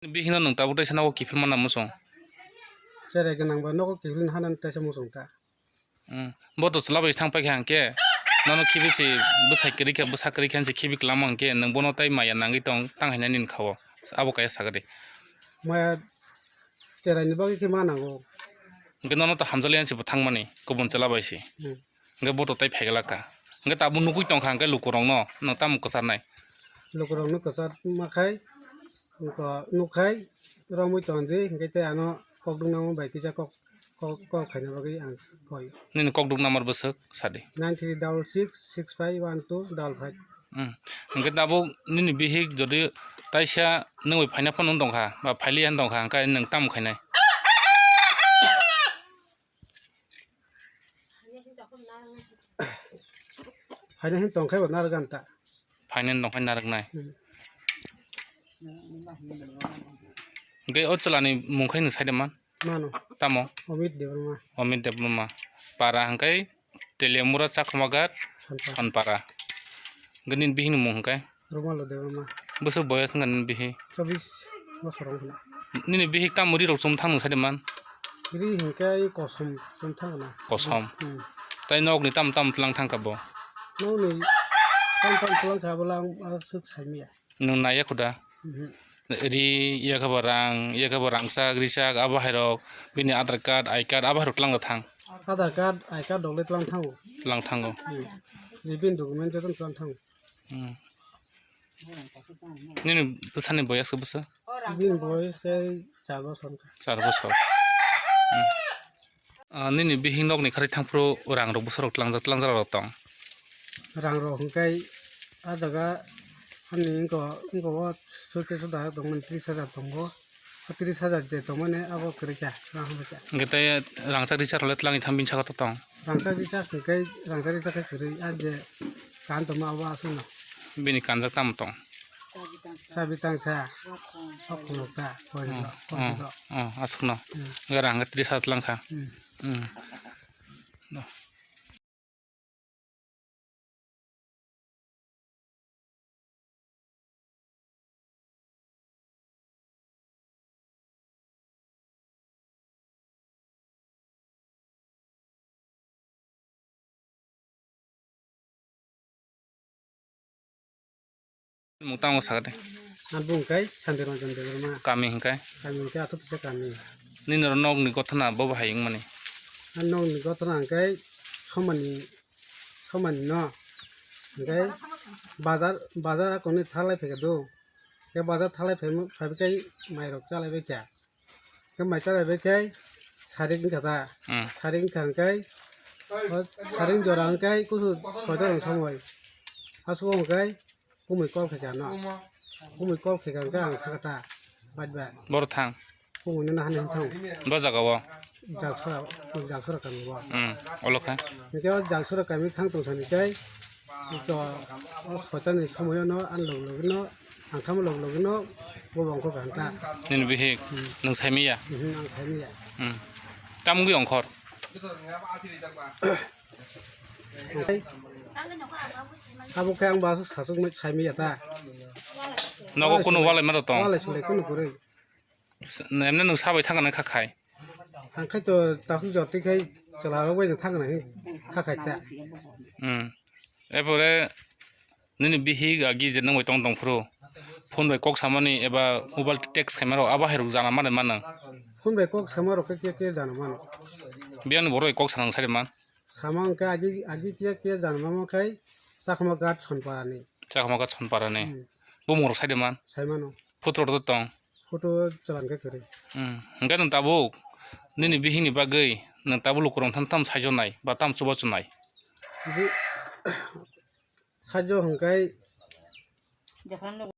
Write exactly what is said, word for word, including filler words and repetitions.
Bihikno nwng tabuk teisa nogo kiphilma na muchung? Cherai gwnang ba nogo kiphilna hanani teisa muchung ta. Hmm. Bo to chwla bai thang paikha hwnkhe nono khibi se bwsai kwrwi kha, bwsa kwrwi kha se khibi kwlangma hwnkhe nwng bono tai maya nangwi tong tang hainani wngkha o. Abo kaya sakadi. Maya cheraini bagwi khe ma nango. Hwnkhe nono to hamjakya se bo thangmani kubun chwla bai se. Hmm. Hwnkhe bo to tai phaiglak kha. Hwnkhe tabuk nugwi tongkha hwnkhe lukurokno nwng tamo kwcharnai? Lukurokno kwchar ma khai, wngkha nukhai romwi tongdi, hwnkhe tei ano kokduk nangma bai kisa kok, kok, kok khaina bagwi ang koi. Nini kokduk number bwswk sadi. Nine three double six six five one two double five. Hmm. Hwnkhe tabuk nini bihik jodi taisa nwngwi phaina phone wng tongkha, ba phailiya wng tongkha, hwnkhe nwng tamo khainai? Phaina hin tongkhai bo narwk ganta. Phaina hin tongkhai narwknai. Hmm. Hwnkhe o chwlani mungkhai nwng saide man? Mano. Tamo? Omit Debbarma. Omit Debbarma. Para hwnkhe Teliamura Chakhumagat Sonpara. Sonpara. Hwnkhe nini bihikni mung hwnkhe? Romalo Debbarma. Bwswk boyas wngkha nini bihik? Chobis bosor wngkha. Nini bihik tamo rirok chum thang nwng saide man? Ri hwnkhe kosom chum thang na. Kosom. Hmm. Tai nokni tamo tamo tlang thangkha bo? Nokni tamo tamo tlang kha bo lang aswk saimaya. Nwng naiya khuda? Mhm. Ri yakhe bo rang, yakhe bo rangchak, richak, abo hairok bini Aadhaar card, I card abo hairok tlang thang? Aadhaar card, I card rok le tlang thango. Tlang thango. Hmm. Ri bini document joto tlang thango. Hmm. Nini bwsani boyas khe bwswk? Bini boyas khe char bosor wngkha. Char bosor. Hmm. Ah, nini bihik nokni kharwi thangphuru rang rok bwsarok tlangjak, tlangjak rok tong? Rang rok hwnkhe ah jaga ani wngko, wngko o suitcase o da tongmani tris hajar tongo. O tris hajar je tongmani abo kwrwi kha, rang hwnba kha. Hwnkhe tei rangchak richak rok le tlangwi thang bini saka to tong? Rangchak richak hwnkhe rangchak richak khe kwrwi, ah je kan tongma abo aswkno. Bini kanjak tamo tong? Chabi tangsa. Okhorok ta, koirok, hmm, koirok. Hmm, hmm, aswkno. Hmm. Gara hwnkhe tris hajar tlang kha. Hmm. Hmm. Mung tamo sakha de. Ang bung kai Santi Ranjan Debbarma. Kami hingkai? Kami hingkai Athupisa kami. Nini oro nokni gothana bo bahai wngmani? Ang nokni gothana hingkai somani, somani no. Hingkai bazar, bazar akoni thalai phaikha do. Ke bazar thalai phai, phai kai mairok chalai bai kha. Khe mai chalai bai khe tharik wngkha ta. Hmm. Tharik wngkha hwnkhe, o tharik jora hwnkhe kusu soita rok somoi. Aswk hwnkhe kumui call khaikha no. Kumui call khaikha hwnkhe ang sakha ta. Bad ba. Boro thang. Kumui no nahani thang. Bo jaga o. Jaksora, jaksora kami bo. Hmm. Olo kha. Hwnkhe o jaksora kami thang tong sani khe. To, o soitani somoyo no, ang log log no, ang thamo log log no, bo bangkho kaham ta. Nini bihik, hmm, nwng saimaya? Mhm, ang saimaya. Hmm. Tam wngwi ongkhor? Okhai, abo khe ang ba sasuk mai saimaya ta. Nogo kunu walai ma rok tong? Walai sulai kunu kwrwi. Emne nwng sabai thangkha nai kha khai? Ang khai to takhuk jotwi khai chwla rok bai no thangkha nai kha khai ta. Hmm. Epore nini bihik agi je nang bai tong tong phuru phone bai kok samani eba mobile text khaima rok abo hai rok jana mano mano. Phone bai kok sama rok khe khe jana mano. Biyang ni borok bai kok sanang sai man. Sama hwnkhe agi, agi kiya kiya jana mano khai Chakma Ghat Sonpara ni. Chakma Ghat Sonpara ni. Hmm. Bumung rok sai de man. Sai mano. Photo rok to tong. Photo chwla hwnkhe kwrwi. Hmm. Hwnkhe nwng tabuk nini bihikni bagwi nwng tabuk lukurok tham tham saijo nai ba tam chubachu nai? Bi-, saijo hwnkhe